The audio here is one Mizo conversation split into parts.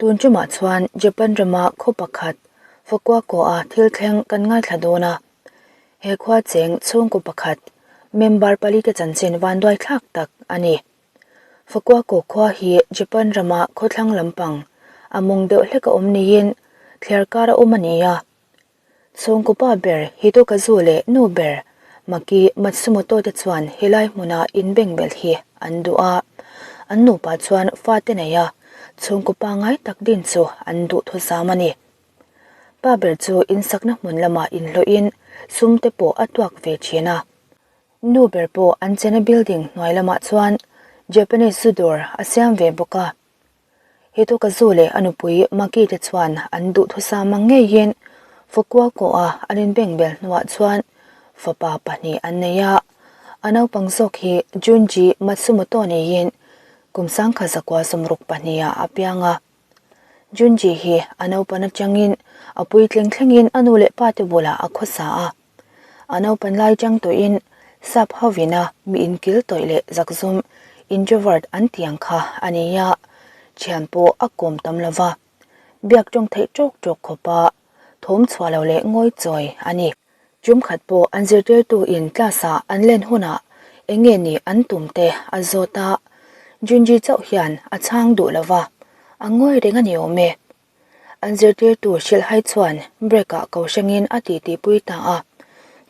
Tun tumah chuan Japan rama khaw pakhat Fukuoka-a thil thleng kan ngaithla dawn a. He khua cheng chhungkaw pakhat member palite chanchin vanduai thlak tak a ni. Fukuoka khua hi Japan rama khawthlang lampang a mawng deuh hlek a awm niin thliar kar a awm a ni a. Chhungkaw pa ber Hitokazu leh nu ber Maki Matsumoto te chuan helai hmuna inbengbel hi an duh a. An nupa chuan fate nei a, chhungkaw pangngai tak din chu an duh thuzam a ni. Pa ber chu insakna hmun lamah inhlawhin sum te pawh a tuak ve thin a. Nu ber pawh an chena building hnuai lamah chuan Japanese zu dawr a siam ve bawk a. Hitokazu leh a nupui Maki te chuan an duhthusam ang ngeiin Fukuoka-a an inbengbel hnuah chuan fapa pahnih an nei a. A naupang zawk hi Junji Matsumoto niin kum sangkhat zakua sawmruk pahniha a piang a. Junji hi a naupan atangin a puitling thlengin a nu leh pa te bulah a khawsa a. A naupan lai chang tawhin sap hovina mi inkil tawih leh zakzum, introvert, an tih ang kha a ni a, thian pawh a kawm tam lo va, biak tawng theih tawk tawk khawpa thawm chhuah lo leh ngawi chawi a ni. Tum khat pawh an zirtirtu in class ah an len hunah eng nge ni an tum te a zawt a, Junji chauh hian a chhang duh lo va, a ngawi reng a ni awm e. An zirtirtu hrilhhai chuan break ah ko hrengin a titi pui ta a,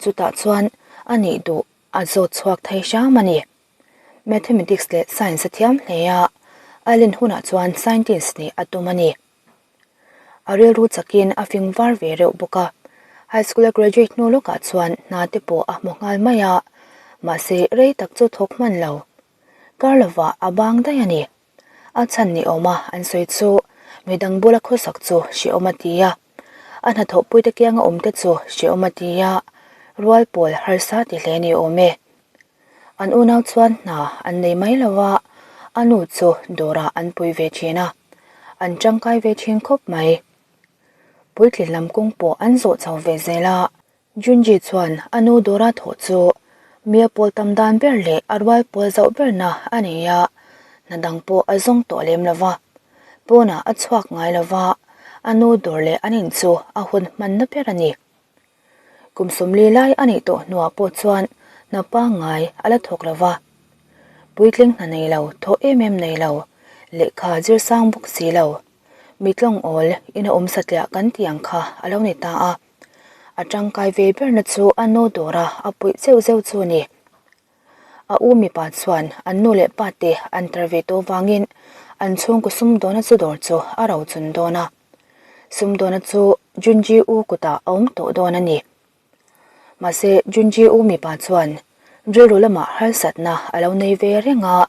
chutah chuan a nih duh a zawt chhuak thei hram a ni. Mathematics leh Science a thiam hle a, a len hunah chuan scientist nih a tum a ni. A rilru chakin a fing var ve reuh bawk a, high school a graduate hnu lawkah chuan hna te pawh a hmu nghal mai a, mahse rei tak chu thawk hman lo. Kar lovah a bang daih a ni. A chhan ni awma an sawi chu midang bula khawsak chu hrehawm a ti a, a hnathawhpuite kianga awmte chu hrehawm a ti a, rual pawl harsa ti hle ni awm e. An unau chuan hna an nei mai lo a, a nu chu dawrah an pui ve thin a, an tangkai ve thin khawp mai. Puitlin lam kawng pawh an zawh chho ve zel a, Junji chuan a nu dawra thawh chu mi a pawl tam dan ber leh a rual pawl zauh berna a nei a, hna dang pawh a zawng tawh lem lo va. Pawnah a chhuak ngai lo va, a nu dawr leh an in chu a hun hmanna ber a ni. Kum sawmli lai a nih tawh hnuah pawh chuan hna pangngai a la thawk lo va. Puitling hna nei lo, thawh em em nei lo, lehkha zir sang bawk si lo, mitlawng awl in a awm satliah kan tih ang kha a lo ni ta a. A tangkai ve berna chu a nu dawra a puih zeuh zeuh chu a ni. A u mipa chuan an nu leh pa te an tar ve tawh vangin an chhungkaw sumdawna chu dawr chu a rochun dawn a. Sumdawna chu Junji u kutah a awm tawh dawn a ni. Mahse Junji u mipa chuan rilru lamah harsatna a lo nei ve reng a,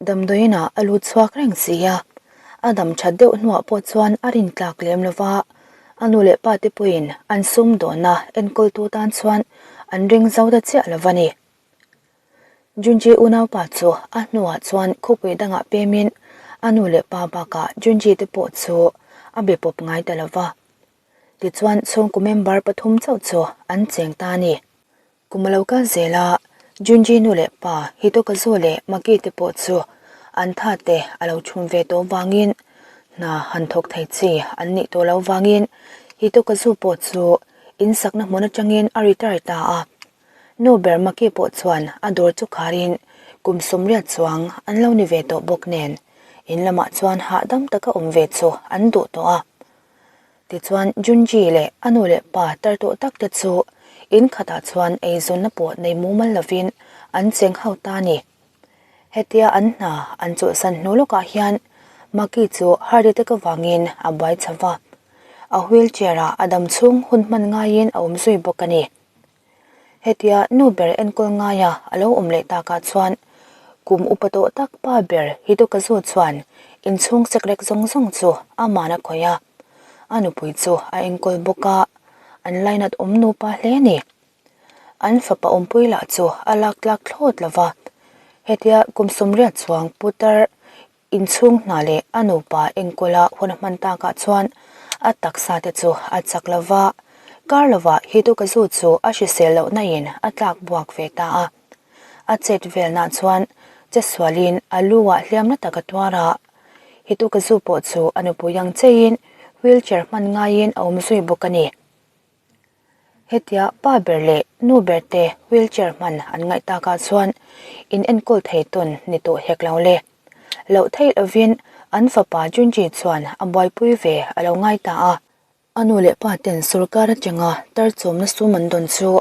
damdawiinah a lut chhuak reng si a. A dam that deuh hnuah pawh chuan a rin tlak lem lo va, a nu leh pa te pawhin an sumdawnna enkawltu tan chuan an ring zo ta chiah lo va ni. Junji unaupa chu a hnuah chuan khawpui dangah pemin a nu leh pa bakah Junji te pawh chu a be pawp ngai ta lo va. Tichuan chhungkaw member pathum chauh chu an cheng ta a ni. Kum a lo kal zel a, Junji nu leh pa Hitokazu leh Maki te pawh chu an tha te a lo chhum ve tawh vangin hna han thawk thei chi an nih tawh loh vangin Hitokazu pawh chu insakna hmun atangin a retire ta a. Nu ber Maki pawh chuan a dawr chu kharin kum sawmriat chuang an lo ni ve tawh bawk nen in lamah chuan hahdam taka awm ve chu an duh tawh a. Tichuan Junji leh a nu leh pa tar tawh tak te chu in khatah chuan eizawnna pawh nei mumal lovin an cheng ho ta a ni. Hetia an hna an chawlhsan hnu lawkah hian Maki chu heart attack avangin a buai chho va, a wheelchair ah a dam chhung hun hman ngaiin a awm zui bawk a ni. Hetia nu ber enkawl ngaia a lo awm leh takah chuan kum upa tawh tak pa ber Hitokazu chuan inchhung sekrek zawng zawng chu a man a khawih a, a nupui chu a enkawl bawk a, an lainat awm nupa hle a ni. An fapa awmpui lah chu a lak tlak thlawt lo va, hetia kum sawmriat chuang putar Inchhung hna leh a nupa enkawla hun a hman takah chuan a taksa te chu a chak lo va, kar lovah Hitokazu chu a hrisel lohna in a tlak buak ve ta a. A chet velnah chuan chesualin a lu ah hliamna tak a tuar a. Hitokazu pawh chu a nupui ang cheiin wheelchair hman ngaiin a awm zui bawk a ni. Hetia pa ber leh nu ber te wheelchair hman an ngaih takah chuan in enkawl thei tawn ni tawh hek lo le. Loh theih lovin an fapa Junji chuan a buaipui ve a lo ngai ta a. A nu leh pa ten sorkar atanga tarchawmna sum an dawn chu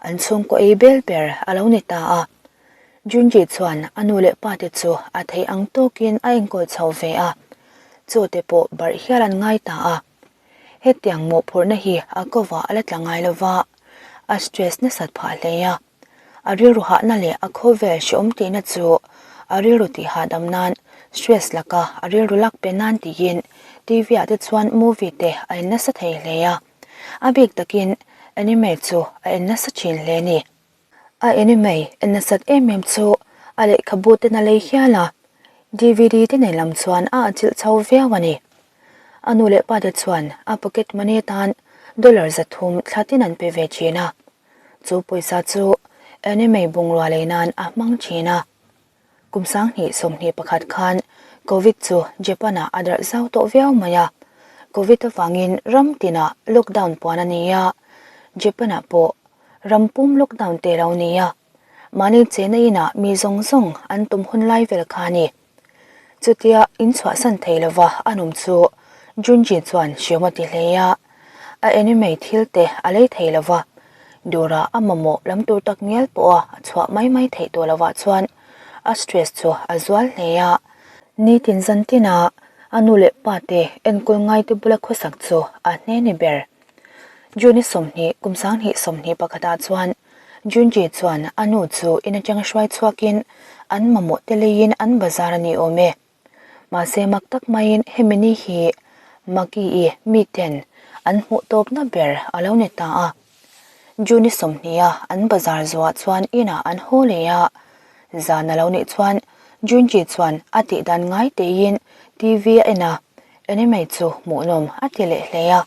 an chhungkaw ei bel ber a lo ni ta a. Junji chuan a nu leh pa te chu a theih ang tawkin a enkawl chho ve a, chaw te pawh barh hial an ngai ta a. Hetiang mawhphurhna hi a kovah a la tla ngai lova, a stress nasat phah hle a. A rilru hahna leh a khawvel hrehawm tihna chu a rilru tih hahdam nan, stress laka a rilru lak pe nan tiin TV ah te chuan movie te a en nasa thei hle a. A bik takin anime chu a en nasa thin hle a ni. A anime en nasat em em chu a lehkhabu ten a lei hial a, DVD te nei lam chuan a atchilh chho viau a ni. A nu leh pa te chuan a pocket money atan dollar 300 thla tin an pe ve thin a. Chu pawisa chu anime bungrua lei nan a hmang thin a. Kum 2021 khan Covid chu Japan-ah a darh zau tawh viau mai a. Covid avangin ram tinah lockdown puan a ni a, Japan-ah pawh ram pum lockdown te lo ni a. Mahni chena inah mi zawng zawng an tum hun lai vel kha a ni. Chutia in chhuahsan thei lova a num chu Junji chuan hriam a ti hle a, a anime thil te a lei thei lova, dawra a mamawh lam tur tak ngial pawha a chhuah mai mai theih tawh lovah chuan a stress chu a zual hle a. Nitin zan tina a nu leh pa te enkawl ngaite bula khawsak chu a hne ni ber. June 20 kum 2021 ah chuan Junji chuan a nu chu in atanga hruai chhuakin an mamawh te leiin an bazar a ni awm e. Mahse mak tak maiin hemi ni hi Maki-i miten an hmuh tawpna ber a lo ni ta a. June 20 a an bazar zuah chuan inah an haw leh a, zan a lo nih chuan Junji chuan a tihdan ngai teiin TV a en a, anime chu hmuhnawm a ti leh hle a.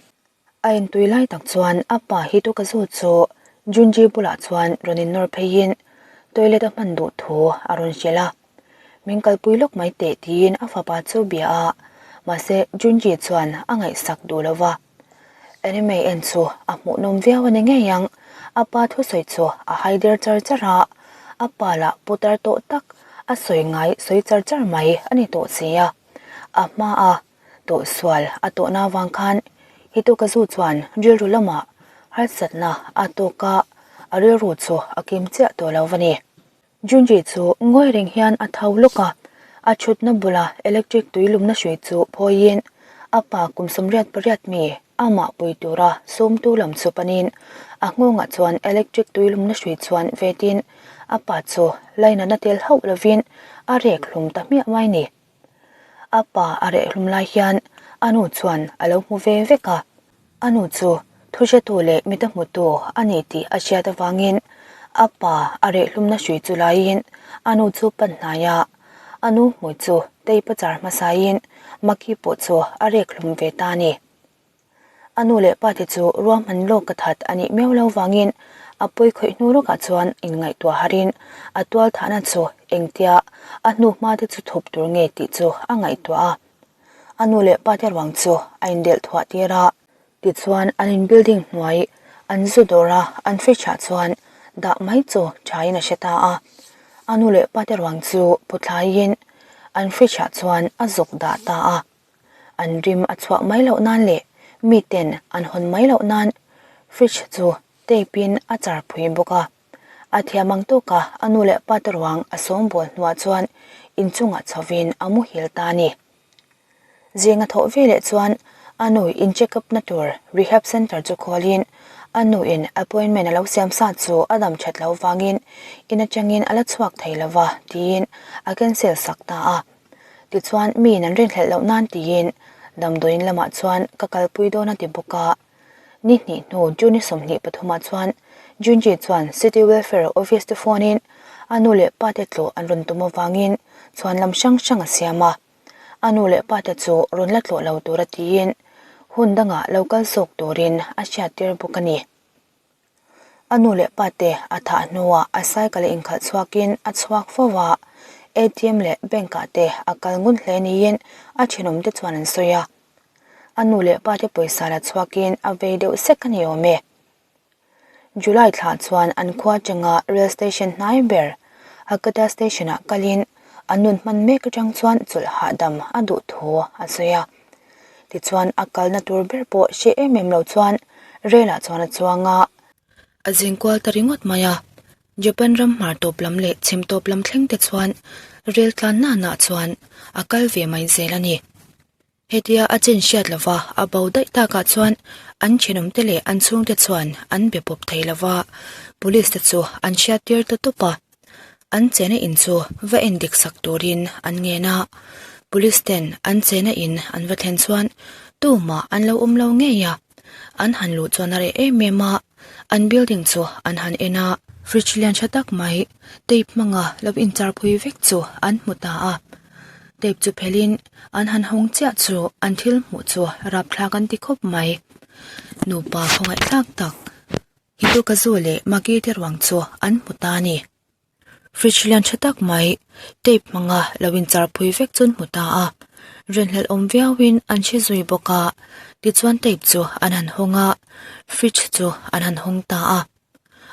A intui lai tak chuan a pa Hitokazu chu Junji bulah chuan rawn innawr pheiin toilet a hman duh thu a rawn hrilh a. Min kalpui lawk mai teh tiin a fapa chu bia a, mahse Junji chuan a ngaihsak duh lo va. Anime en chu a hmuhnawm viau a ni ngei ang, a pa thusawi chu a hai der char char a, a pa lah putar tawh tak a sawi ngai sawi char char mai a ni tawh si a, a hma a Tawhsual a tawhna avang khan Hitokazu chuan rilru lamah harsatna a tawk a, a rilru chu a kim chiah tawh lo va ni. Junji chu ngawi reng hian a tho lawk a, a thutna bula electric tui lumna hrui chu phawiin a pa kum 88 mi amah pui tura sawmtu lam chu panin a nghawngah chuan electric tui lumna hrui chuan vetin a pa chu lainatna tel hauh lovin a rek hlum ta hmiah mai ni. A pa a reh hlum lai hian a nu chuan a lo hmu ve vek a, a nu chu thuhretu leh mita hmutu a ni tih a hriat avangin a pa a reh hlumna hrui chu laiin a nu chu pan hnai a, a nu hmui chu tape a char hmasain Maki pawh chu a rek hlum ve ta a ni. A nu leh pa te chu ruahman lawk ka that a nih miau lo vangin a pawi khawih hnu lawkah chuan inngaihtuah harin a tual thahna chu engtia a hnu hma te chu thup tur nge tih chu a ngaihtuah a. A nu leh pa te ruang chu a indelh thuah tir a. Tichuan an in building hnuai an zu dawr a an fridge ah chuan dah mai chu thain a hre ta a. A nu leh pa te ruang chu puthlaiin an fridge ah chuan a zuk dah ta a. An rim a chhuah mai loh nan leh miten an hawn mai loh nan fridge chu tape in a char phui bawk a. A thiam ang tawka a nu leh pa te ruang a sawngbawl hnuah chuan inchungah chhovin a muhil ta a ni. Zing a thawh veleh chuan a nu in check up na tur rehab centre chu khawlin a nu in appointment a lo siam sa chu a dam that loh vangin in atangin a la chhuak thei lova tiin a cancel sak ta a. Tichuan, miin an rinhlelh loh nan tiin damdawiin lamah chuan ka kalpui dawn a ti bawk a. Ni hnih hnu June 23 ah chuan Junji chuan City Welfare Office te phone in a nu leh pa te tlawh an rawn tum avangin chhuan lam hrang hrang a siam a. A nu leh pa te chu rawn la tlawh lo tura tiin hun dangah lo kal zawk turin a hriattir bawk a ni. A nu leh pa te a thah hnuah a cycle a inkhalh chhuakin a chhuak fo a. ATM leh bank ah te a kal ngun hle niin a thenawmte chuan an sawi a. A nu leh pa te pawisa la chhuakin a vei deuh sek a ni awm e. July thla chuan an khua atanga rail station hnai ber Hakata station ah kalin a nun hman mek atang chuan chawlh hahdam a duh thu a sawi a. Tichuan a kalna tur ber pawh hre em em lo chuan rail ah chuan a chuang a. A zing kual ta ringawt mai a. Japan ram hmar tawp lam leh chhim tawp lam thleng te chuan rail tlan nana chuan a kal ve mai zel a ni. Hetia a chin hriat lova a bo daih takah chuan an thenawmte leh an chhungte chuan an be pawp thei lova, police te chu an hriat tir ta tawp a. An chena in chu va en dik sak turin an ngen a, police ten an chena in an va thlen chuan tumah an lo awm lo ngei a, an han luh chuan a reh em em a, an building chu an han en a. Fridge lian tha tak mai tape hmanga lo incharpui vek chu an hmu ta a. Tape chu phelhin an han hawng chiah chu an thil hmuh chu rapthlak an ti khawp mai. Nupa khawngaihthlak tak Hitokazu leh Maki te ruang chu an hmu ta a ni. Fridge lian tha tak mai tape hmanga lo incharpui vek chu an hmu ta a. Rinhlelh awm viauin an hre zui bawk a, tichuan tape chu an han hawng a, fridge chu an han hawng ta a.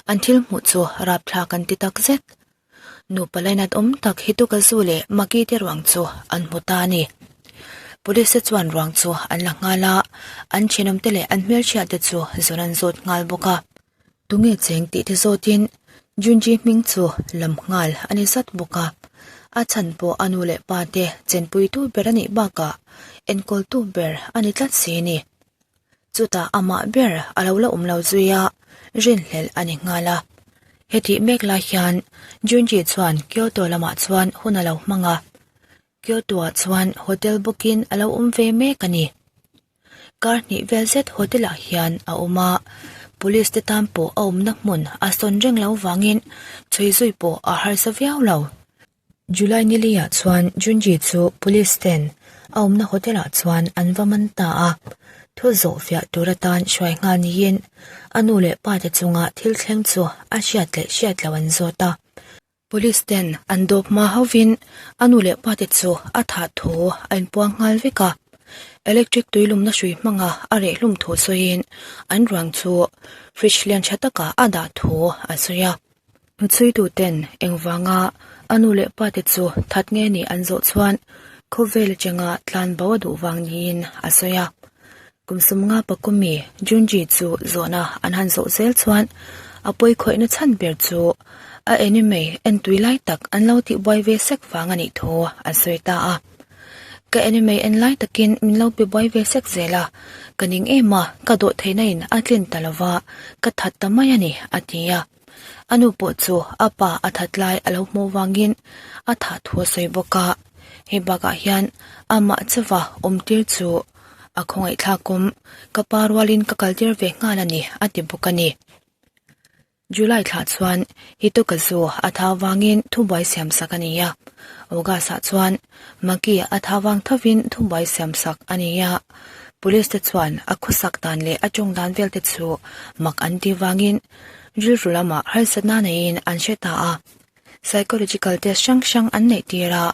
An thil hmuh chu rapthlak an ti tak zet. Nupa lainat awm tak Hitokazu leh Maki te ruang chu an hmu ta a ni. Police te chuan ruang chu an la nghal a, an thenawmte leh an hmelchhiat te chu zawn an zawt nghal bawk a. Tunge cheng tih te zawtin Junji hming chu lam nghal a ni zat bawk a. A chhan pawh a nu leh pa te chenpuitu ber a nih bakah enkawltu ber a ni tlat si a ni. Chutah amah ber a lo la awm lo zui a, rinhlelh a ni nghal a. Hetih mek lai hian Junji chuan Kyoto lamah chuan hun a lo hmang a, Kyoto-ah chuan hotel bawkin a lo awm ve mek a ni. Kar hnih vel zet hotel-ah hian a awm a, police te tan pawh a awmna hmun a sawn reng lo vangin chhui zui pawh a harsa viau lo. July niliah chuan Junji chu police ten a awmna hotel ah chuan an va man ta a, thu zawh fiah tur atan hruai nghal niin a nu leh pa te chunga thil thleng chu a hriat leh hriat loh an zawt a. Police ten an dawp hma hovin a nu leh pa te chu a thah thu a inpuang nghal vek a, electric tuilumna hrui hmanga a rehhlum thu sawiin an ruang chu fridge lian tha takah a dah thu a sawi a. Hnuchhuituten engvanga a nu leh pate chu that nge nih an zawh chuan khawvel atanga tlan bo a duh vang niin a sawi a. Kum sumnga pakumi Junji chu zawhna an han zawh zel chuan a pawikhawihna chhan ber chu a anime entui lai tak an lo tihbuai ve sek vang a nih thu an sawi ta a. Ka anime en lai takin min lo pe buai ve sek zel a, ka ning em a, ka dawh theihna in a tlin ta lova, ka that ta mai a ni, a ti a. A nu pawh chu a pa a that lai a lo hmuh vangin a thah thu a sawi bawk a, hei bakah hian amah chauva awm tir chu a khawngaihthlak awm, ka pa rualin ka kal tir ve nghal a ni, a ti bawk a ni. July thlah chuan Hitokazu a thau vangin thubuai siam sak a ni a, August ah chuan Maki a thau vang thovin thubuai siam sak a ni a, Police te chuan a khawsak dan leh a tawng dan vel te chu mak an tih vangin rilru lamah harsatna neiin an hre ta a, psychological test hrang hrang an neih tir a,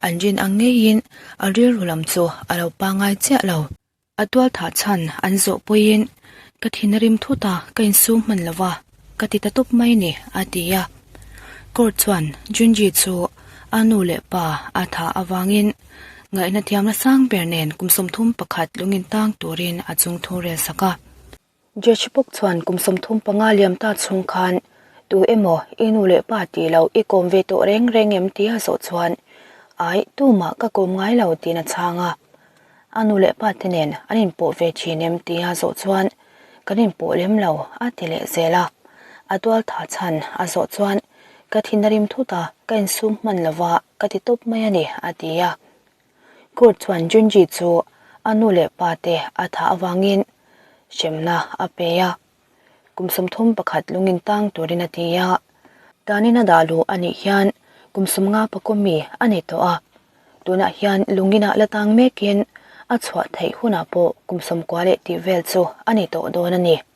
an rin ang ngeiin a rilru lam chu a lo pangngai chiah lo. A tual thah chhan an zawh pawhin ka thin a rim thut a, ka insum hman lo va, ka ti ta tawp mai ni, a ti a. Court chuan Junji chu a nu leh pa a thah avangin ngaihna thiamna sang ber nen kum 31 lungin tang turin a chung thu rel sak a. Judge bawk chuan kum 35 liam ta chhung khan tu emaw i nu leh pa tih loh i kawm ve tawh reng reng em tia zawh chuan Aih, tumah ka kawm ngai lo tiin a chhang a. A nu leh pa te nen an inpawh ve thin em tia zawh chuan Kan inpawh lem lo a ti leh zel a. A tual tha chhan a zawh chuan Ka thin a rim thut a, ka insum hman lova ka ti tawp mai a ni a ti a. Court chuan Junji chu a nu leh pa te a thah avangin hremna a pe a, kum 31 lungin tang turin a ti a. Tanin a dah luh a nih hian kum 50 pakawmi a ni tawh a, tunah hian lunginah la tang mekin a chhuah theih hunah pawh kum 90 leh tih vel chu a ni tawh dawn a ni.